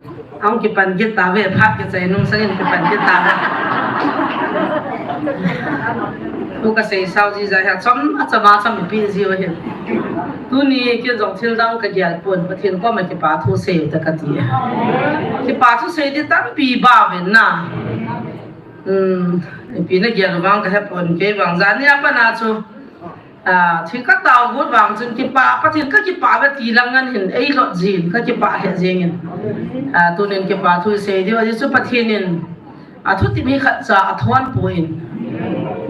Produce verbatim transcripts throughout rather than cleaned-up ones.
Ahung kipan kit tave, phat kichai nung sangin kipan kit tave. Tu kasei sao jija hi achom, achom, achom ipi jiu hi. Tuni kei jong thil dang kagel pon, Pathen koma kipa thu sei ta kati. Kipa thu sei di tampi ba ven na. Hmm, ipi nagel vang kahe pon, kei vang jani a pat na chu. Ah, thil katao got vang chun kipa, Pathen kakipah ve ti lang ngan hin, eilot jin, kakipah he jingin. Ah, tunin kipa thu sei diu, ajeh chu Pathen in, athutep hi khatcha athon poi.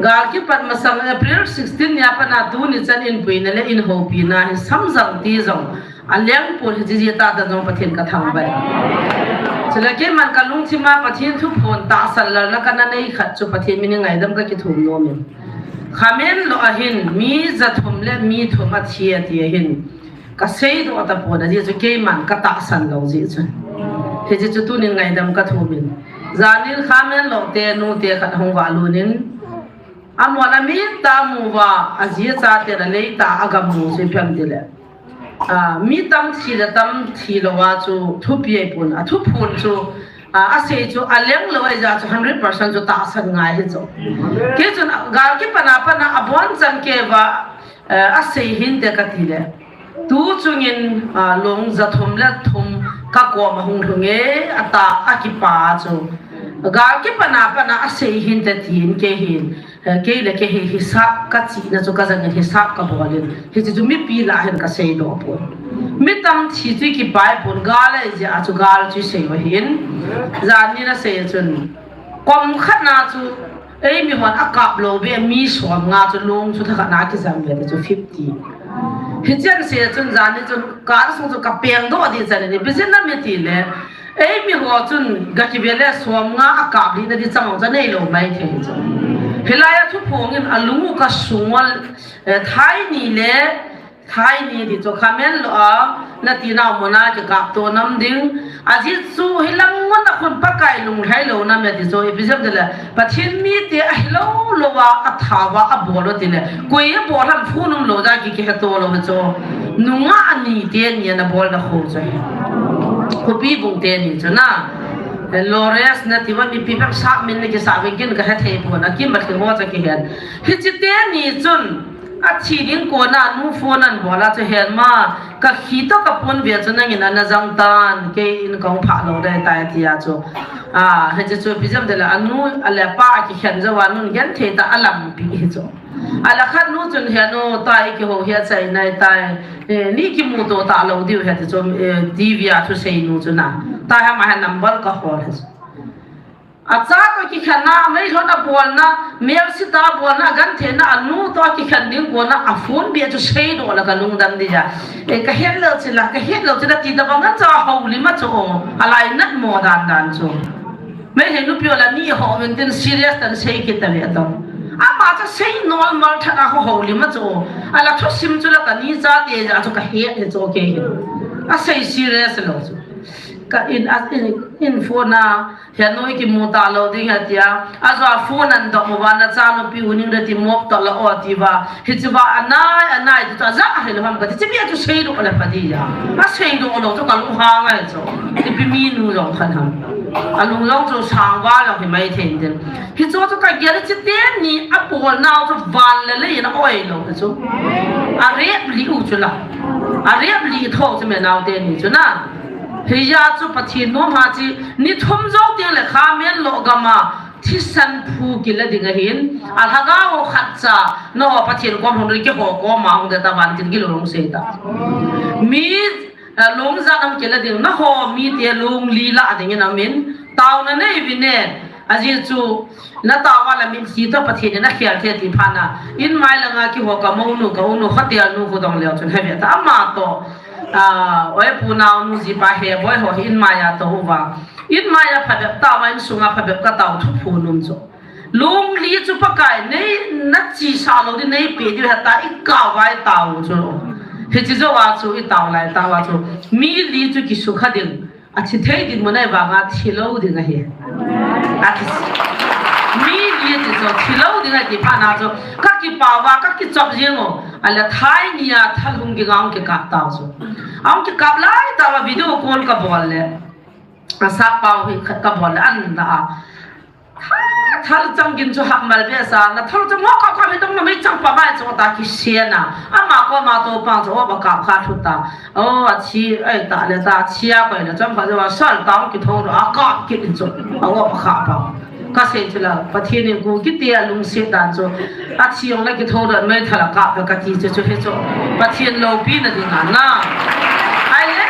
Gal kipat masang April sixteen nia pat na tuni chan inpuina le inhoupina hi samjang ti jong, aleng pon hi jiji tah tah jong Pathen kathangvah. Chule keiman kalungthim a Pathen thuphon tahsan lalna kana nei khat chu Pathen min ngaidam kakithum nom in. Khamenlok a hin mi jathum le mi thum athi ati a hin kasei doh tapon, ajeh chu keiman katahsan lou jeh chun. Hiche chu tunin ngaidam kathum in. Janin Khamenlok te nu te khat hung valut in. Amol a mi tah mu uva, aji acha te na lei tah a gam mu chu ipi ham tile. Ah, mi tam thi le tam thi lou a chu thupi ahipon, athuphon chu, ah, asei chu aleng lou ahi jeh chu hundred percent chu tahsan ngai hi chu. Kei chun gal kipat na pat na abonchan kei uva, eh, asei hinte kati le. Tu chungin, ah, long jathum le thum kakom a hung lhung e, ata akipa chu. Gal kipat na pat na asei hinte tin kei hin. Eh, kei le kei hi hisap kachihna chu kajangin hisap kabol in. Hiche chu mipi lah a hin kasei doh pon. Mi tam thi chu kipa ahipon, gal ahi jeh a chu gal chu isei u ahin. Janin asei chun. Kom khat na chu, eimi hon akap lou be mi som nga chu long chu thakhat na kijam ve ti chu fifty. Hichen sei chun janin chun kasung chu kapeng doh di chan ni. Ipi jeh ham itile. Eimi ho chun gakive le som nga akap lih na di chang chu neilou maithei chu. Hilai a thuphong in alung u kasung ol, eh, thai ni le, thai ni ti chu Khamenlok a, nati nau mun a kikap to nam ding. Ajeh chu hilang mun a khun Pakai lunglhai lou nam e ti chu, ipi jeh ham tile, Pathen mite ahilou lou a, athao a, abol u tile. Koi abol ham phun um lou jeh a ki, kihe to lou chu. Nungah ani teni ana bolna kho chu hi. Khopi bung teni chu na. Lores nati uva mipi phabep sap min na kisap in kin kahe thei pon, akim a thil ho chu kihen. Hiche teni chun athi ding kona nu phone anabol a chu, "He ma, kakhi toh kapon ve chu nangin ana jang tan, kei in kahung phah lou ding tai," ati a chu. Ah, hiche chu ipi jeh ham tile anu ale apa akikhen jou a nun genthei tah a alampi hi chu. Alakhat nu chun, "He nu, tai kihou hi achai nai tai. Eh, nei kimuto talou diu ahi," ti chu, eh, TV a thusei nu chu na. Tai ama hi number kahol hi chu. Acha toh kikhenna, meilhon abolna, melse tah abolna, agentheina, anu toh akikhen ding kona, aphone bia chu seidoh le kalungdam ding a. Eh, kahet lou chula, kahet lou chula, ti tabang a chu ahoulim a chu o, alainat mo dan dan chu. Meilhei nupi ho la ni ho uvin tin serious tan sei kit tave tong. Ama chu sei normal tah a ho houlim a chu. Ala thusim chu la kani chate jeh a chu kahet hi chu kei hi. Asei serious lou chu. Ka in a, in, in phone a, "He nu, ikimu talou ding ahi," ati a. Ajo a phone andoh uva, "Nachanupi u ning re ti mop toh la o," ati uva. Hiche uva anai, anai ti chu aja ahilou ham kati, hiche bia chu seidoh le pha ding a. Aseidoh lou chu kalunghang ahi chu. Ipi minu jong khat ham. Alung jong chu sang val jong hi maithei in tin. Hichu chu kagel, hiche teni abolnau chu van le lei in a-oi lou hi chu. Arep lih u chu la. Arep lih tho chu me nau teni chu na. Hijeh a chu Pathen nom ha chi, ni thum jou teng le Khamenlok gam a thisan phu kila ding ahin, alhagao khatcha, nangho Pathen kom hung ri, keiho kom a hung de ta van tin kilung sei ta. Mi, eh, long jan um kila ding, nangho mite long li la ding in amin, taona nei uvin e, ajeh chu, natao a la mitlhi toh Pathen in akhel thei ti phat na, in mai langa keiho ka mounu, ka unu, hotel nu khu dong leu chun heve ta, ama toh, Ah, oi pu nao nu jipa he boi ho hi in maiya tou uva. In maiya phabep tao uva, insunga phabep katao thuphon um chu. Lungli chu Pakai nei nachesa lou ding, neipe diu ahi ta, ikao uva itao u chu. Hiche jou a chu itao lai tao a chu. Mi li chu kisukha ding. Athi thei ding mun ahi vanga thilou ding ahi. Athi. Mi li ti chu thilou ding ahi ti phat na chu. Kakipah uva, kakichop jeng u. Ahile thai nia thalhung ging a hung kikap tau chu. Ahung kikap lai tauva video call kabol le. Asap pau hi khat kabol le an da a. Tha, thal chang gin chu hak mal be sa, na thal chang ho ka ka mi dong na mei chang pa mai chu ta kisian a. Ama ko ma to pang chu o ba ka kha thu ta. O, a chi, ai ta le ta, chi a koi le chang kha le wa sal tang ki tho a ka ki ni chu. A o ba kha pa. Ka sei chu la, Pathen in ku kiti a lungset dan chu. A chi ong le ki tho dan mai thala ka ka ti chu chu he chu. Pathen loupina ding a na. Ai le,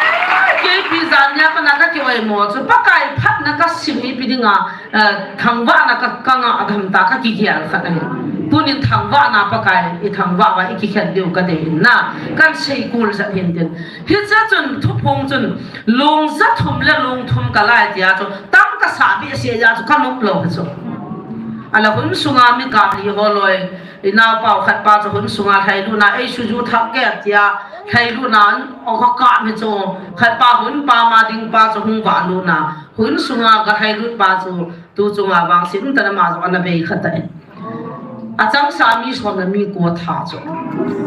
kei pi jan nia ka na ka ki oi mo chu. Pakai phatna ka sim ipi ding a, eh, thangvahna ka, ka ngah a gam ta ka kigel khat ahi. Tunin thangvahna Pakai, i thangvah va i kikhen diu ka dei in na. Kan sei kul jat hin tin. Hiche chun thuphong chun lung ja thum le lung thum ka lai tia chu. Tam ka sa behseh jeh a chu ka nop lou hi chu. A la hun sunga mi kap li ho loi. I naopa u khat pa chu hun sunga lhailut na ei suju thak ke tia lhailut na an o ka kap hi chu. Khat pa hun pa ma ding pa chu hung vahlut na. Hun sunga ka lhailut pa chu tu chunga vang sim ta na ma chu ana bei khat ta e. A chang sa mi som le mi ko tha chu.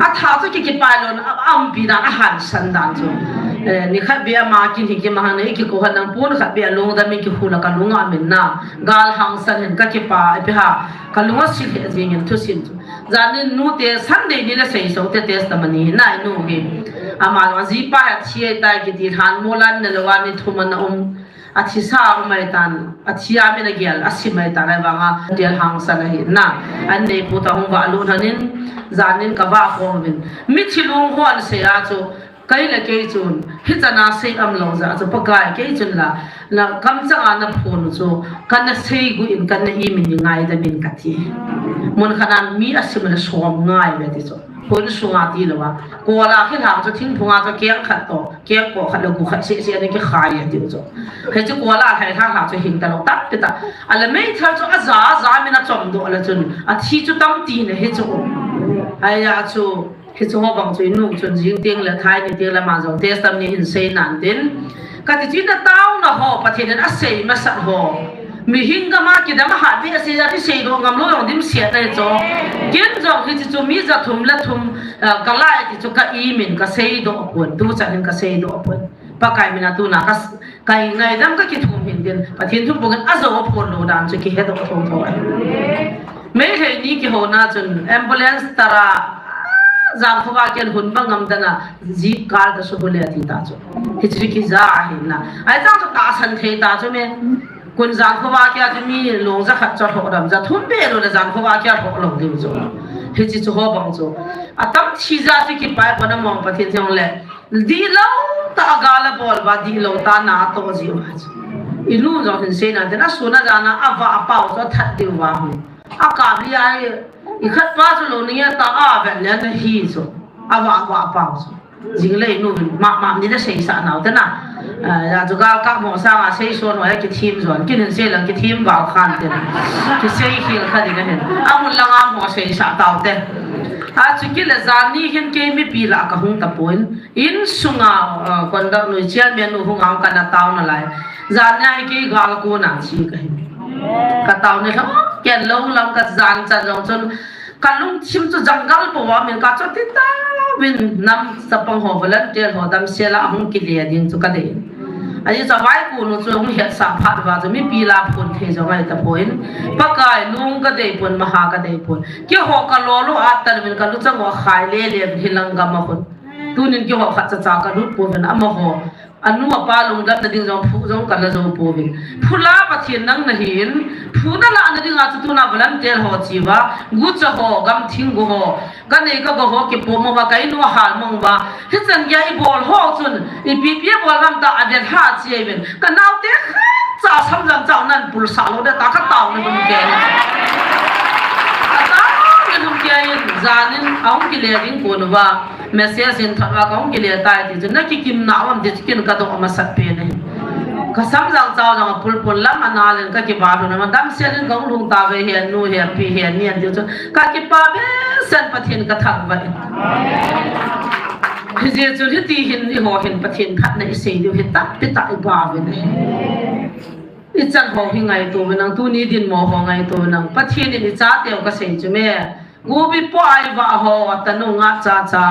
A tha chu ki kipai lou na, a, a umpi dan, a hansan dan chu. Eh, ni khat bia ma kin hi ki ma han, i ki ko han nang pun khat bia lung da mi ki hu la ka lung a min na. Gal hangsan hin ka kipa, i pi ha, ka lung a sil he jing in thusim chu. Janin nu te Sunday ni le sei so te testimony na i nu hi. Ama lo ji pa ha chi ai tai ki ti han mo lan ne lo wa ni thum ana um. A thi sa a um mai tan, a thi a min a gel, a si mai tan, ai vang a, gel hangsan ahi na. An nei pu ta hung vahlut hanin, janin ka vah khom vin. Mi thi lung hon sei a chu, kei le kei chun, hi chana sei am lo ja chu, Pakai kei chun la, na kam chang a na phun chu, kan na sei gu in, kan na i min ni ngai da min ka ti. Mun khanan mi a sim le som ngai ve ti chu. Hun sunga ti lou a. Kola khi hang chu thingphunga chu keng khat to, keng ko khat le gu khat seh seh ani kikhai a tiu chu. Hichu kola hai ha ha chu hing ta lou tah pi ta. A le meithal chu a ja, a ja min a chom doh le chun. A thi chu tam ti ne hi chu. Ai a chu, hi chu ho bang chu i nu chun jing tieng le thai ni tieng le ma jong testimony hin sei nan tin. Ka ti chu na tauna ho, Pathen in a sei masat ho. Mihing gam a kidam a hat ve a sei a ti sei doh ngam lou jong dimset na hi chu. Ken jong hi chu mi ja thum le thum, ah, ka lai ti chu ka i min ka sei doh pon, tu chan in ka sei doh pon. Pakai min a tuna ka s-, ka i ngaidam ka kithum hin tin. Pathen thum pon a jo a phon lou dan chu kihe doh thotho. Meitei ni kihona chun ambulance tara Jankhovah a kian hun bang ngam dan a jeep kal ta su hule ti ta chu. Hichu kija ahi na. Ai chang chu tahsan thei ta chu me. Kun Jankhovah a kia chu mi lung ja khat chu lhoh dam ja thum be lou le Jankhovah a kia lhoh lou diu chu. Hichi chu ho bang chu. A tam thi ja chu kipai pon a mong Pathen jong le. Dihlou ta a gal a bol va dihlou ta na to ji va chu. I nu jong hin sei nan tin a sun a jan a a va a pau chu a that diu va hu. A kap li ai, i khat pa chu lou ning e ta a vet le na hi chu. A va, a va, a pau chu. Jing le i nu hin, ma, ma, ni le sei sa nau te na. Ah, ya chu gal kap mo sang a sei so no ya ki thim jon, kin hin sei lang ki thim val khan te na. Ki sei khil kha ding a hin. A mun lang a mo sei sa tau te. A chu ki le jan ni hin kei mipi la ka hung ta pon. In sunga, ah, conduct nu chairman nu hung ang ka na tau na lai. Jan ni a hi kei gal ko na chi ka hin. Ka tau ni lhon, ken lou lang ka jan chan jong chun, ka lungthim chu janggal po a min ka choti ta, min nam chapang ho volunteer ho damsel a hung kile ding chu ka dei. Ahi chu vai ku nu chu hung het sa phat va chu mipi la phun thei jong ai ta pon. Pakai lung ka dei pon, maha ka dei pon. Keiho ka lo lo a tan min ka lu chang ho khai le le hi lang gam a hun. Tunin keiho khat cha cha ka lut pon amaho. A nu a pa lungdamna ding jong phu jong ka la jou pouvin. Phu la Pathen nang na hin, phu na la na ding a chu tuna volunteer ho chi va, gucha ho, gam thing gu ho, ka nei ka go ho ki po mo va, ka inu a hal mong va. Hichan gei i bol ho chun, ipi pi a bol ngam ta a vet ha chi ai vin. Ka nau te khat cha sam jang chau nan pul sa lou de ta ka tau na dum ke. Ka tau na dum ke in, janin, a hung kile ding ko nu va. Message in thot va ka hung kile tai ti chu na kikim na um ti chu kin ka dong a masat pen ahi. Ka sam jang chau jang a pul pul lam a na len ka kiba lhun a ma damsel in ka hung lhung ta ve hi a nu hi a pi hi a ni an ti chu ka kipa behseh Pathen ka thangvah in. Hijeh chun hiti hin eiho hin Pathen phatna i sei diu hi tampi tah i ba uvin ahi. I chan ho hi ngaito uvin lang, tuni dinmo ho ngaito uvin lang. Pathen in i chateu ka sei chu me. Gubi po ai va ho, a tanu nga cha cha.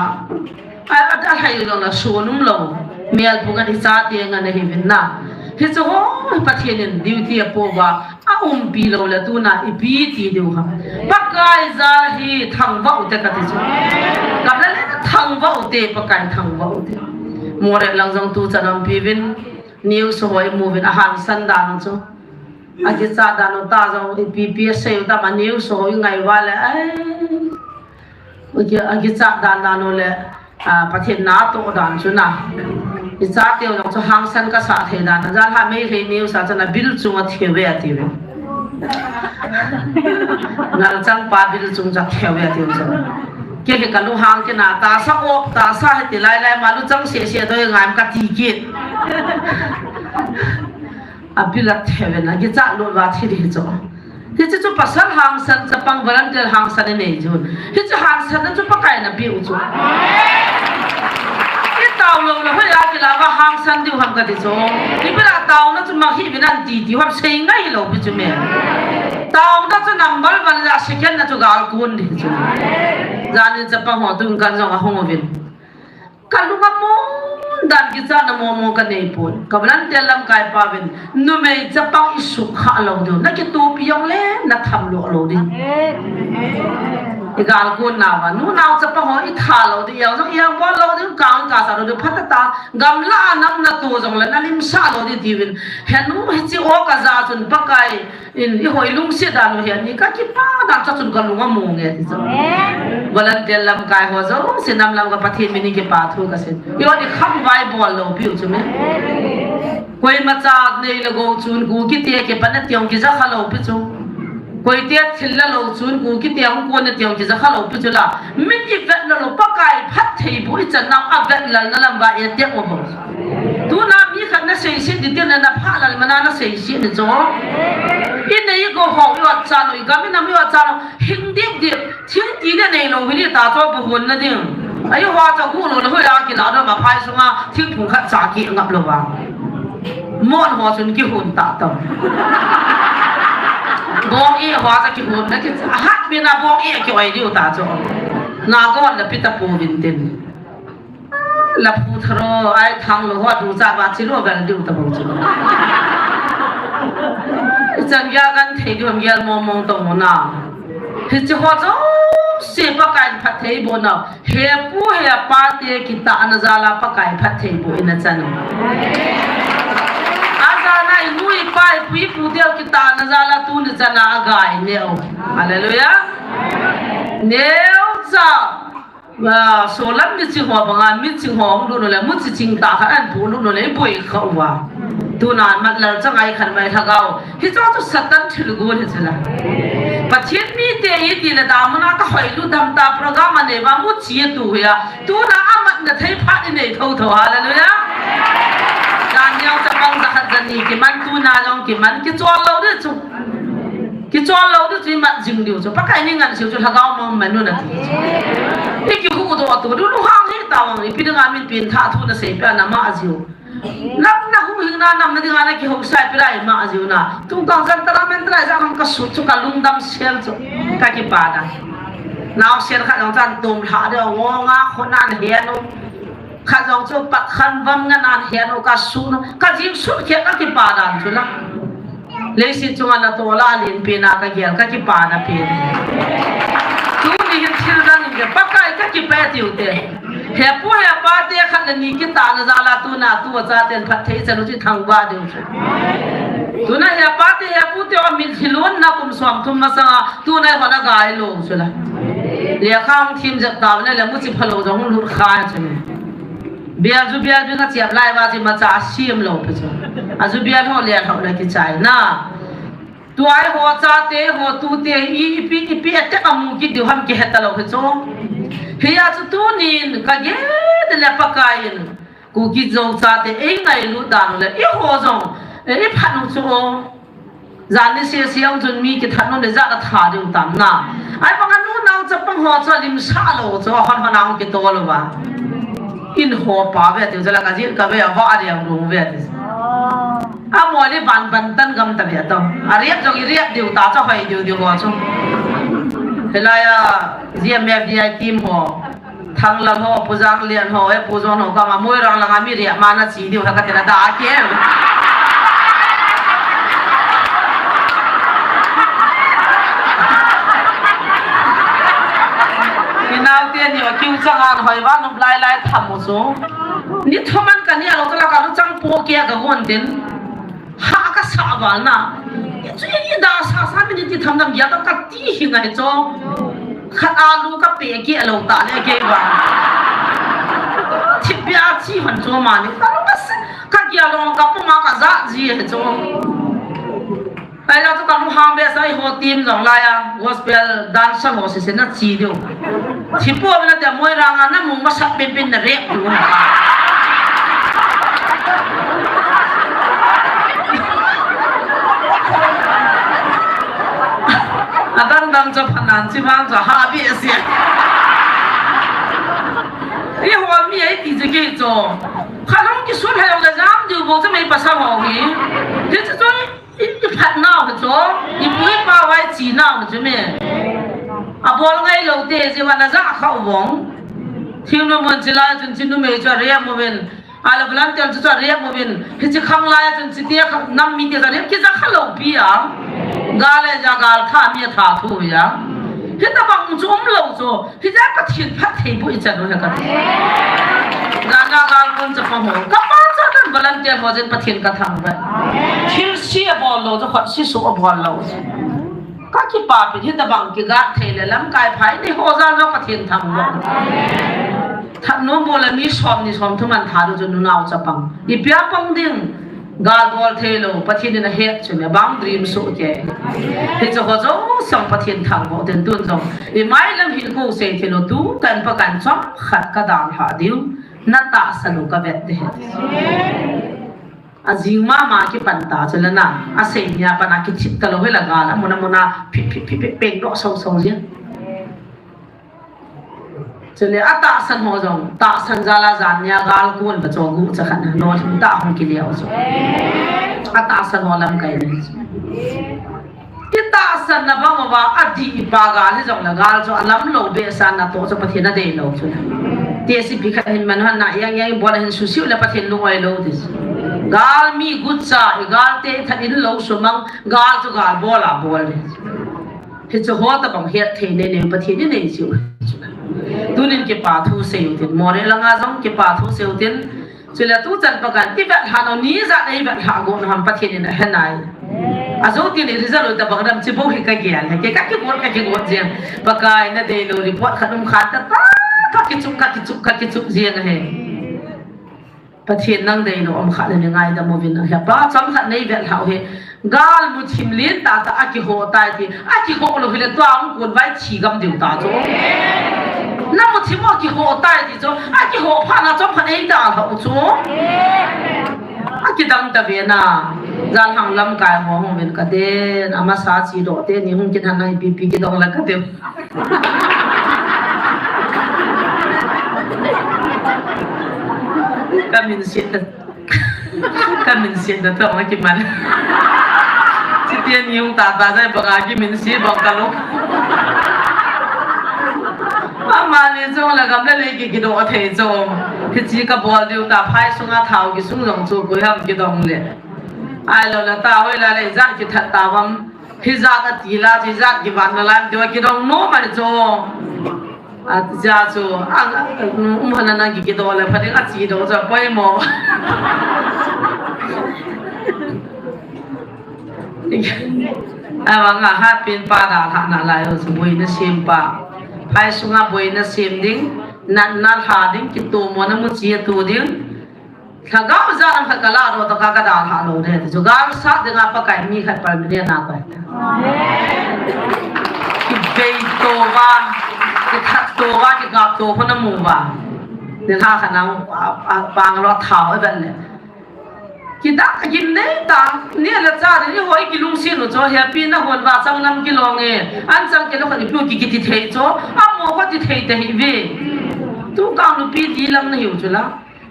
Ai, a, a hai lo na sunum lo. Mel pu ngan i chate ngan ahi vin na. Hichu ho, Pathen in duty apo uva, aumpi lou le tuna ipi ti diu ham. Pakai jal hi thangvah u te kati chu. Gam le lhang a thangvah u te, Pakai thangvah u te. Moreh lang jong tuchan umpi uvin, news ho imu uvin, ahangsan dan u chu. Akichat dan u ta jong ipi pi asei u tam a, news ho ingai uva le, ai. Aki, akichat dan dan u le, ah, Pathen natoh dan chu na. Icha teu jong chu hangsan kasah thei dan a. Jalha Meitei news a chun a bil chung a theu ve ati ve. Ngalchang pa bil chung chu a theu ve ati ve chu. Kei hi kalunghang kina, tahsa op, tahsa hiti lai lai ma luchang seh seh doi ngai kati kit. A bil a theu ve na, kichat lut uva thi di chu. Hiche chu pasal hangsan chapang volunteer hangsan inei chu. Hiche hangsan na chu Pakai in apeh u chu. Itao lou le hoiya kilah uva hangsan diu ham kati chu. Ipi lah taona chu mang hih uvin ati ti ham sei ngai lou pi chu me. Taona chu number one le second na chu gal kun di chu. Jan in chapang ho tun kan jong ahung uvin. Kalung amon dan kichatna momo kanei pon. Ka volunteer lamkai pa uvin, numei chapang isuhkhah lou diu. Nakitopi jong le, natham lou lou ding. Igal kun nauva. Nunao chapang ho itha lou ding. Ijat jong ijat bol lou ding. Kang kasa lou ding. Phatah tah. Gamlah a nam natoh jong le, nalimsah lou ding tiuvin. Henu hiche o kaja chun Pakai in, ihoi lungset dan u hi ani, kakipah dan chachun kalung among e ti chu. Amen. Volunteer lamkai ho jouse nam lam ka Pathen min in kipathu kasei. Ihoi ikham vai bol lou piu chu me. Koima cha nei le gou chun Kuki te kipat na tiong kija kha lou pi chu. Koite thil la lou chun Kuki te hung kon na tiong kija kha lou pi chu la. Min ivet na lou Pakai phattheiboh ichan nau avet lal na lam va e te mo bo. Tuna mi khat nasei se di tin na phalal mana nasei se ni chu. Inei go ho iot chan u, igam inam iot chan u, hing dik dik, thil ti na nei lou hi di ta chu bu hun na ding. Ai hua cha gu lou na hoiya kila na ma phai sunga, thil phung khat cha kingap lou va. Mon ho chun kihun ta tam. Bong e hua cha kihun na ki, hat mi na bong e kioi diu ta chu. Na gon na pi ta pu vin tin. La phu tharo, ai thang lou ho, du cha ba chi lou gal diu ta bou chu. Ichan geiya kan thei diu ham gel mong mong tong u na. Hiche ho jouse Pakai in phattheiboh nau. Hepu hepa te kitahna jal a Pakai phattheiboh in achan u. Ajana inu ipa ipu ipu te kitahna jal a tuni chan a aga inei u. Hallelujah. Neocha. Solam miching ho banga, miching ho hung lut u le, muchi ching tah khat ahin pu lut u le, iboi kha uva. Tuna mat lal chang ai khan mai lhagao. Hiche chu Satan thilgon hi chu la. Pathen mite iti le damun a kahoilut dam ta program anei uva muchi atu hi a. Tuna amatna thei phat inei thotho, hallelujah. Daniel chapang jakhat jani kiman tuna jong kiman kichol lou di chu. Kichol lou di chu imat jing diu chu. Pakai in ngan siu chu lhagao mong manu nati chu. Ikihuhdoh tu diu lunghang hi tavang ipi dinga min pen tha thu nasei peh a nama jiu. Nam na huhhingna nam na dinga nakihousa ipi lai ma jiu na. Tungtang jan tara men tara ja kam kasut chu kalungdam sel chu. Kakipah da. Naosen khat jong chan tum lha de ngonga khona na henu. Khat jong chu pat khan vam nga nan hian u kasut u, kajing sut khel kakipah dan chu la. Leiset chunga natoh la alen pen a kagel kakipana pen. Tuni hin thil dang in Pakai kakipah tiu te. Hepu hepa te khat le ni kitahna jal a tuna tua chaten phatthei chan u chu thangvah diu chu. Tuna hepa te hepu te a mitlhi lonna kum somthum masanga tuna hon agai lou chu la. Lekha hung thim jep tau le le muchi phalou jong hung lut kha chu. Bial ju bial bing a chiap lai uva chu imacha asem lou pi chu. Aju bial ho le ho le kichai na. Tua hi ho chate ho tute i, ipi, ipi attack amu kit diu ham kihe talou hi chu. Hia chu tunin kagel le Pakai in Kuki Zo chate eingailut dan u le eiho jong, eh, iphat u chu. Jan ni sese jong chun mi kithat nom le jat atha diu tam na. Ahivanga nunao chapang ho chu alimsah lou chu, ahon hon a hung kitol uva. In ho pa ve tiu jala kajin kave a va ariang rung ve tiu. Amole ban ban tan gam ta ve to. Ariak jong iriak diu ta chu hoi diu diu ho chu. Hilai a G M F D I team ho. Thanglal ho, Pu Janglian ho, eh, Pu John ho, kama Moirang langa mi riak ma na chi diu, ha ka ti na da ke. Ni a kiu chang an hoi va nup lai lai tham u chu. Ni thum an ka ni a lo tala ka lu chang po kia ka gon tin. Ha ka sa val na. Chu i da sa sa mi ni ti tham dam ya ka ka ti hi ngai cho. Khat a lu ka pe kia lo ta le ke va. Thi bia chi han cho ma ni. Ka lu ka sa ka kia lo ka pu ma ka za ji he cho. Lai la chu ka lu ham be sai ho team jong lai a gospel dancer ho si se na chi diu. Thi po na te moi rang a na mung ma sat pin pin na rep lu. A dang dang cho phanan chi vang cho ha bi a sia. I ho mi ai ti je ke cho. Kha long ki sun ha long la jam diu bo cho mei pa sa ho hi. Ti chu chu i, i phat nau hi cho. I pui pa wai chi nau hi cho me. A bol ngai lo te je wa na ja kha u vong. Thing no mon chi la chun chi nu mei cho re mo ven. Ala volunteer chu chu ariak movin, hichi khang lai a chun chiti a kha, nam mite chu ariak kija kha lo pi a. Gal e ja gal tha mi a tha thu hi a. Hitabang chu um lo chu, hija Pathen phattheiboh i chan u hi ka ti. Jana gal kon chapang ho. Ka pa chu tan volunteer ho jin Pathen ka thangvah. Thilse a bol lo chu, khotse soh a bol lo chu. Ka kipapi, hitabang kiga thei le lamkai phai ni ho jal jong Pathen thangvah. That nom bol a mi som ni som thum an that u chu nunao chapang. Ipi a pang ding, gal bol thei lo, Pathen in a het chu me bang dream soh ke. Hichu ho jouse Pathen thangvah tin tun jong. I mai lam hin ko sei thei lo tu, kan pa kan chom khat ka dal ha diu, na tahsan u ka vet te he. A jing mama kipan ta chu le na, a sei nia pan a kithip ta lo hi la gal, a mun a mun a phip, phip, phip, phip, peng doh so so jia. Chu le a tahsan ho jong, tahsan jal a jan nia gal kun ba cho gu cha khan, lo thim ta hung ki liau chu. A tahsan ho lamkai ni. I tahsan na bang uva, a dih i pa gal hi jong le gal chu a lam lo be sa na to chu Pathen a dei lo chu. Ti si pi khat hin man han na yang yang bol a hin su siu le Pathen lung oi lo ti. Gal mi gu cha, i gal te that in lo su mang, gal chu gal bol a bol ni. Hichu ho tabang het thei nei nei Pathen i nei siu. Tunin kipa thu sei u tin, Moreh langa jong kipa thu sei u tin, Chule tu chan pa kan, i vet ha no, ni ja nei vet ha go no ham Pathen in a he nai. A jo ti ni result lo tabang dam chi bo hi ka gel he, ke ka kigot, ka kigot jeng. Pakai na dei lo report khat um khan ta ta, ka kichup, ka kichup, ka kichup jeng he. Pathen nang dei lo um khat le ni ngaidam uvin a he. Pa chom khat nei vet ha u he. Gal mu thim lin tah tah a kiho tai ti, a kiho lo hile tua hung kun vai thi gam diu ta chu. Na mu thim a kiho tai ti chu, a kiho pha na chom khat ei ta lo chu. A kidang ta ve na, jal hang lamkai ho hung ven ka den, a masa chi do te ni hung kin han nai pi pi kidong la ka den. Ka min siet ta. Ka min siet na tong a kiman. Chiti a ni hung ta ta jai banga ki min siet bang ka lo. Mama ni chung la gam le le ki kido thei chung. Hichi ka bol diu ta phai sunga thao ki sung jong chu koi ham kidong le. Ai lo la ta hoi la le jat kithat ta vam. Hijat a ti la, hijat kivan na lam, ti va kidong nom a ni chu. A ti ja chu, a, um, hana nang ki kido le, phating a chi do chu, poimo. A vang a hat pin pa da tha na lai u chu, boina sem pa. Phai sunga boina sem ding, nat na tha ding, kitu mo na mu chi tu ding. Lhagao jat khat ka la ro to ka ka dalha lo de. Chu gal sat dinga Pakai mi khat permanent na koi. Kibei to va, kithat to va, kigap to ho na mu va. Ni lha kha na, a, a, pang lo thao e ben le. Kida, kin nei ta, ni la cha ni hoi kilungset u chu, happy na hon va chang lam kilong e. An chang ke lo kha ni pu ki kiti thei chu, a mo ko ti thei te hi ve. Tu ka nu pi di lam na hiu chu la.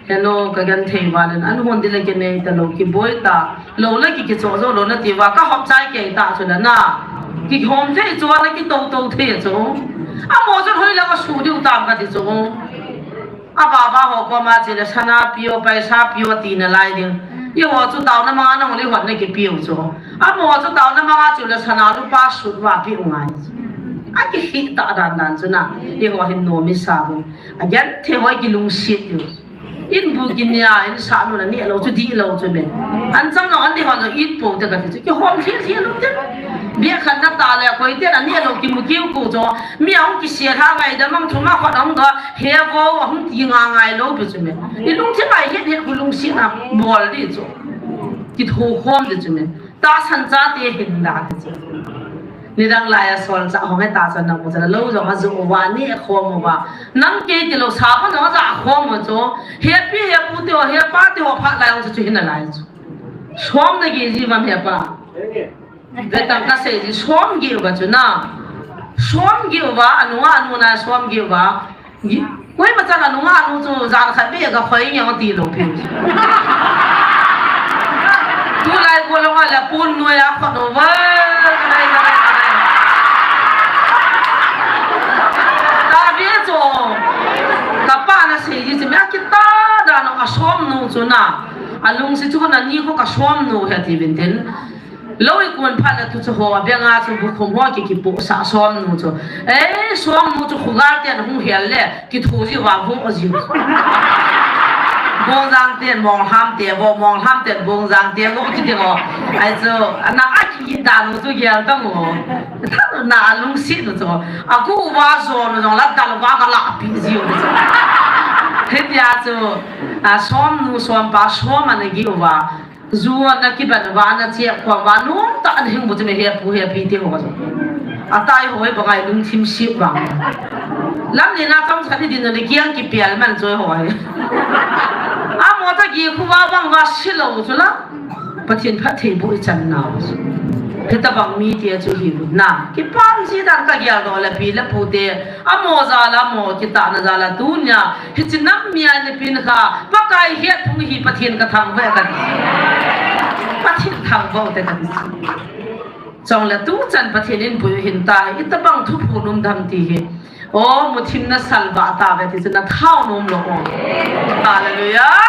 Hello, ka genthei val in, an hon di le kinei ta lo, kiboi ta lo, le ki kicho jo lo na ti va, ka hop chai kei ta chu la na. Kihom thei chu na kito to thei chu. A mo chu hoi la ka su diu tam ka ti chu. A baba ho koma che le sana pio, paisa pio ti na lai ding. I ho chu taona manga nong le hot na kipio chu. A mo chu taona manga chu le sana lupa sut va piu ngai. Akikhih ta dan dan chu na. Eiho hin nom isa uvin. Agenthei ho kilungset diu. In bu kinia, in sah nu na neh lou chu dihlou chu me. Anchang jong anti ho jong it pou te kati chu. Kihom lheh lheh lou te. Bia khat na ta le koi te na neh lou kimu kiu ko chu. Mi ahung kisel ha ngaidam ang thuma khut ahung ga he vo ahung ti nga ngai lou pi chu me. I lungthim a het het khu lungset na bol di chu. Kithokhom di chu me. Tahsan chate hin da ti chu. Nidang lai a solchah ho nge tahsan na mu chu lou jong ajo uva neh khom uva. Nang kei tilou sa pa jong aja khom u chu. Hepi hepu te ho, hepa te ho phat lai jong chu chu hin nalai chu. Som nagih ji uvam hepa. Vetang kasei ji som gih uva chu na. Som gih uva, anunga anu na som gih uva. Koima chan anunga anu chu jan khat beh ga khoi nge tilou pi. Tulai ko long a la pon noi a khut uva. Tabi chu. Kapa na sei ji chu me akitah dan a som nu chu na. Alungset chu na ni ko ka som nu he ti vin tin. Lou i kun phat le tu chu ho, abeng a chu bukhum ho ki kipohsah som nu chu. Ei, som nu chu khugal ten hung hel le, kithu ji uva vo ji. Bongjang ten, Monglham te vo, Monglham ten, Bongjang te vo, kiti vo. Ai chu, ana a ki da nu chu gel ta mo. Tha na alungset nu chu. Aku uva jo nu jong la dal uva ka la pi ji u chu. Hitia chu, a, som nu, som pa, som ana gih uva. Ju a na kiban uva, na chep khom uva, nom tah a na hing bu chu me hepu hepi te ho chu. Atai ho hi bang a i lungthim sip vang. Lamlen a chomkhat i din u le kiang kipel man chu ho hi. Amo ta gih khu uva bang uva silou chu la. Pathen phattheiboh i chan nau chu. Hitabang mi te chu hi na. Kipah ji dan ka gel doh le pi le pu te. Amo jal a, amo kitahna jal a tunia. Hiche nam mi a neipin kha, Pakai hetphung hi Pathen ka thangvah e kati. Pathen thangvah u te kati. Chule tuchan Pathen in pui u hin ta hi, itabang thuphon um dem ti hi. O, muthim na salvah tauve ti chu na thao nom lou o. Hallelujah.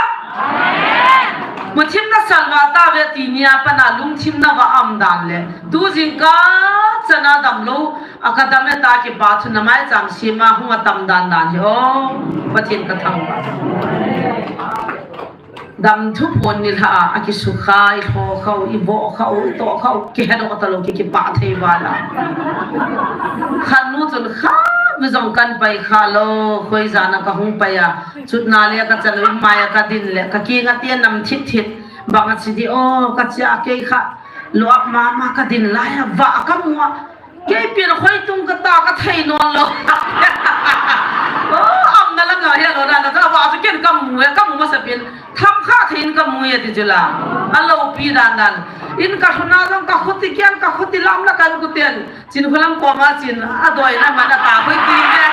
Muthim na salvah tauve ti nia pat a lungthim na va am dan le. Tu jingkah chan a damlou. A ka dam e ta kipa chu na maicham sima hung a tam dan dan hi o. Pathen ka thangvah. Dam thuphon nilhah a, a kisukha, i lho khau, i voh khau, i toh khau, kihedoh talou, ki kipah thei val a. Khat nu chun kha, mi jong kan pai kha lou, khoi jan a ka hung pai a. Chutna le ka chan u, in mai a ka din le, ka kinga te nam thit thit. Bang a chi di o, ka chi a kei kha, lo ap mama ka din lai a, va ka mu a. Kei pin khoi tung ka ta ka thei nom lou. O, amna la nga he lou na na ta va chu ken ka mu e, ka mu masa pin. Tham kha thei in ka mu e ti chu la. A lou pi dan dan. In ka huna jong ka khuti kian ka khuti lam la kan ku ten. Chin khulam koma chin a doi na mana ta khoi ti ve.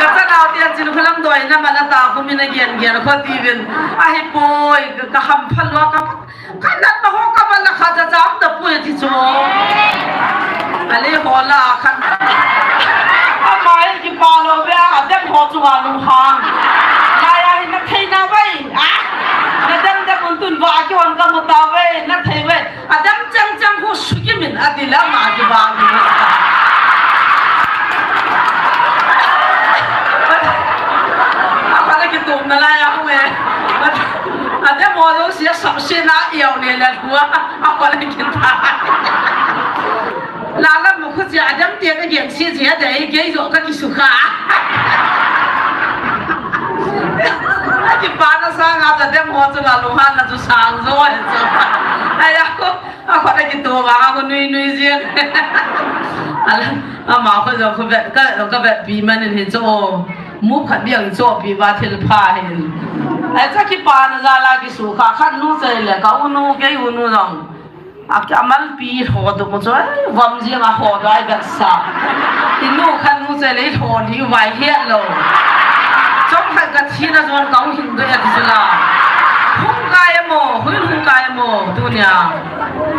Ka ta nau ten chin khulam doi na mana ta khu min a gen gen kho ti vin. A hi poi ka ham pha lou ka Ka natna ho ka val a kha cha cham ta poi ti chu. Ale ho la khan. Amai kipa lou ve a dem ho chu a lunghan. Lai a hin na thei na vai. A. Na dem dem un tun va ki hon ka mu ta vai. Na thei vai. A dem chang chang ho su ki min a di la ma ki ba. A pa la ki tum na lai a hu e. A dem ho lo sia sam se na iau ne la hua. A pa la ki ta. La la mu khu sia a dem te ka gen si sia de ke yo ka ki su kha. A ki pa na sa nga ta dem ho chu la lo han na chu sang zo e chu. Ai a ko. A khut a kitoh vang a khu nui nui jeng. Ala, ama khu jong khu vet, ka, ka vetpi man in hi chu. Mu khat biang chohpi va thil pha hin. Ai cha kipana jal a kisukha khat nu chai le ka u nu kei u nu jong. A ki amalpi ho tu mu chu, ai, vam jeng a ho tu ai vet sa. I nu khat nu chai le i ho li vai het lou. Chomkhat ka thina jong ka u hin do ya ti chu la. Hung kai mo, hung kai mo, tunia.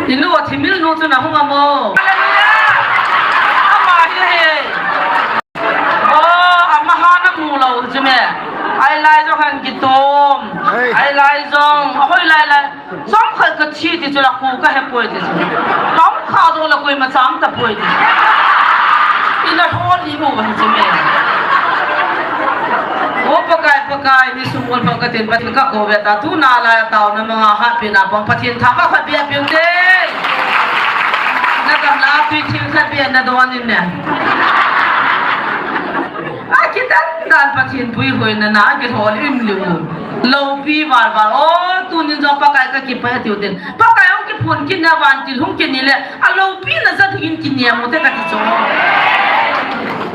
I nu a thimil nu chu na hung a mo. Hallelujah! Ama hi he. Oh, ama ha na mu lou chu me. Ai lai jong han kitom. Hei. Ai lai jong. A hoi lai lai. Chomkhat ka thi ti chu la khu ka he poi ti chu. Chomkhat Sa do la koima cham tapoi. Ina hol ni mo ban chime. O Pakai, Pakai, ni sumol pa katin, Pathen kakou ve ta, tuna la taona manga hatpina pang Pathen thangvah khat bia piu te. Na gamla tui thil khat bia na don in ne. A kitan dan Pathen puihoina na, a kihol im liu. Loupi val val, o, tunin jong Pakai kakipah e tiu tin. Pakai hung kiphun kit na vantil hung kini le, a loupina jat dingin kiniam u te kati chu.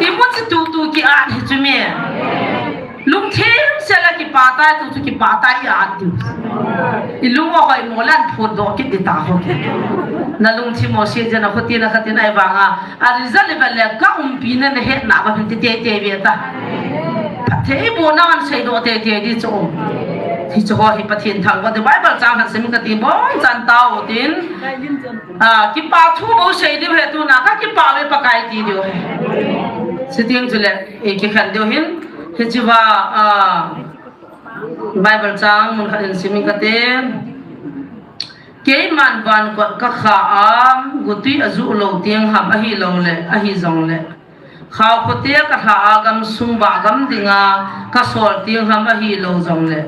Imu chu tutu ki-at hi chu me. Lungthim sela kipah tai, tutu kipah tai i-at diu. Ilung u hoimo le phun doh kit ding ta ho ki. Na lungthim mo se jena khuti na khatin ai vanga. A result ivet le ka umpi na na hetna va hin ti teitei ve ta. Phattheibohna an seidoh teitei di chu. Hichu ho hi Pathen thangvah di Bible chang khat sim kati bonchan tao tin. A, kipah thu bou sei diu he tuna ka kipah ve Pakai ti diu he. Siteng chule, e, kikhen diu hin. Hichea, a, Bible chang mun khat in sim kate. Keiman van kot kakha a, gutui ajuh lou teng ham ahilou le, ahi jong le. Khao khote kalha a gamsung bah gam dinga kasol teng ham ahilou jong le.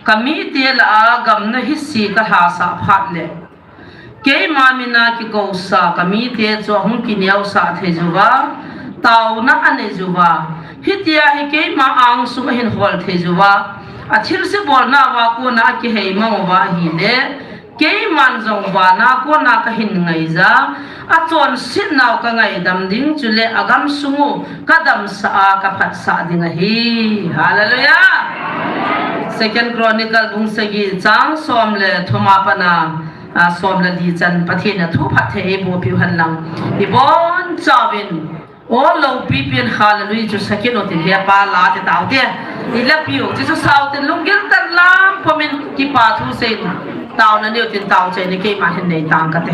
Kamite lah a gamna hise kalhasah phat le. Keima mina kikousa kamite chu ahung kineosah thei juva, taona anei juva. Hitia hi keima angsung ahin hol thei juva. Athilse bolna va kona akihei mang uva ahile. Keiman jong vana kona kahin ngaija, achonsetnau kangaidam ding chule agamsung u kadamsah a kaphatsah ding ahi. Hallelujah. Second Chronicle bung sagi chang som le thum a pat a, a, som le li chan Pathen in thu phatthei eiboh piu hen lang. Ibonchauvin O loupi pen hallelujah chu sakit u tin he pa la te tao te. Ila piu, chu chu sao te lunggil tan lam pomin kipah thu sei. Taona neo tin tao chai ni keima hin nei tang kate.